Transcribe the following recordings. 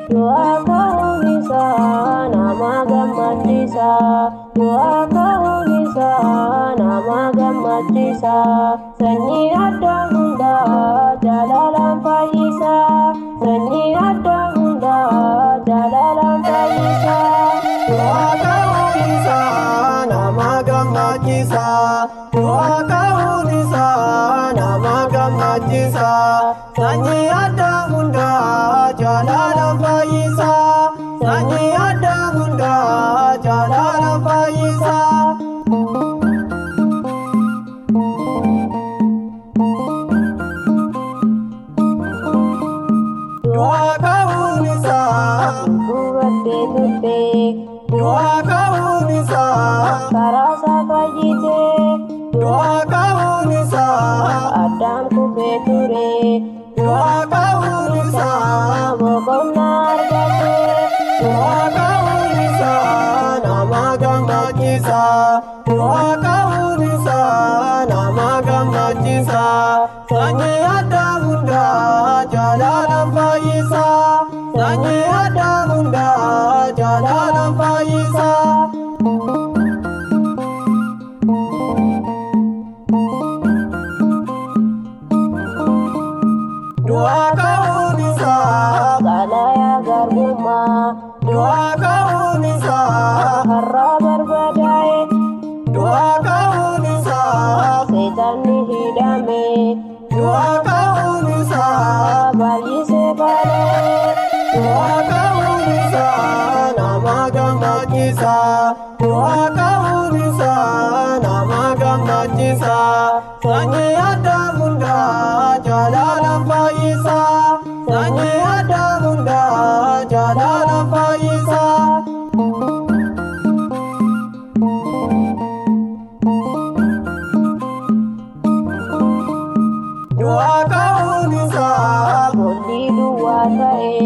Du'aa ka'uun isaa nama gammachiisa. Du'aa ka'uun isaa nama gammachiisa. Sanyii addaa hundaa jaalalaan fayyisa. Sanyii addaa hundaa jaalalaan fayyisa. Du'aa ka'uun isaa nama gammachiisa. Du'aa ka'uun isaa nama gammachiisa. Sanyii addaa hundaa jaalalaan fayyisa. Sanyii addaa hundaa jaalalaan fayyisa. Du'aa ka'uun isaa, Gubattee turte du'aa ka'uun isaa, karaa isaa fayyite. Du'aa ka'uun isaa, Addaam kufee ture du'aa ka'uun isaa, boqonnaa argate. Du'aa ka'uun isaa nama gammachiisa. Du'aa ka'uun isaa nama gammachiisa. Sanyii addaa hundaa jaalalaan fayyisa. Sanyii addaa hundaa jaalalaan fayyisa. Du'aa ka'uun isaa, Xalayaa garbummaa du'aa ka'uun isaa, har'aa barbadaa'e. Du'aa ka'uun isaa, Seexanni hidhame du'aa ka'uun isaa, baay'isee bala'e. Du'aa ka'uun isaa nama gammachiisa. Du'aa ka'uun isaa nama gammachiisa. Sanyii addaa hundaa jaalalaan fayyisa. Sanyii addaa hundaa jaalalaan fayyisa. Du'aa ka'uun isaa, Boolli duwwaa ta'e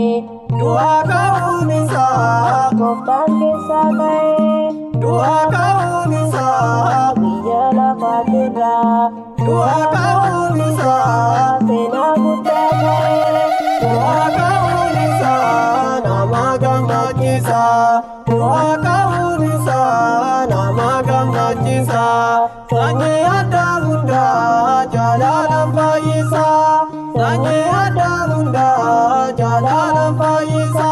du'aa ka'uun isaa, gooftaan keessaa ka'e. Du'aa ka'uun isaa, Biyya lafaatirraa du'aa ka'uun isaa, seenaa guddaa ta'e. Du'aa ka'uun isaa nama gammachiisa. Du'aa ka'uun isaa nama gammachiisa. Sanyii addaa hundaa jaalalaan fayyisa. Sanyii addaa hundaa jaalalaan fayyisa.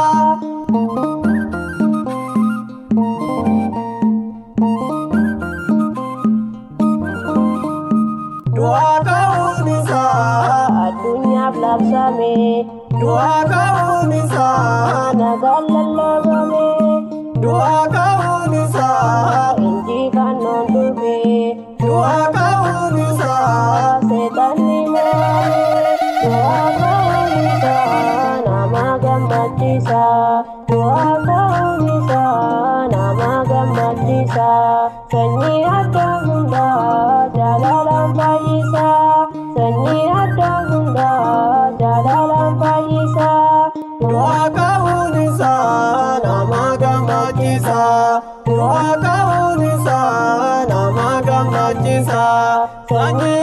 Du'aa ka'uun isaa, Addunyaaf labsame du'aa ka'uun isaa, nagaan lallabame. Du'aa ka'uun isaa, Injifannoon dhufe du'aa ka'uun isaa, seexanni mo'ame. Du'aa ka'uun isaa nama gammachiisa. Du'aa ka'uun isaa nama gammachiisa. Sanyii addaa hundaa jaalalaan fayyisa. Sanyii addaa hundaa jaalalaan fayyisa. Du'aa ka'uun isaa nama gammachiisa. Du'aa ka'uun isaa nama gammachiisa. Sanyii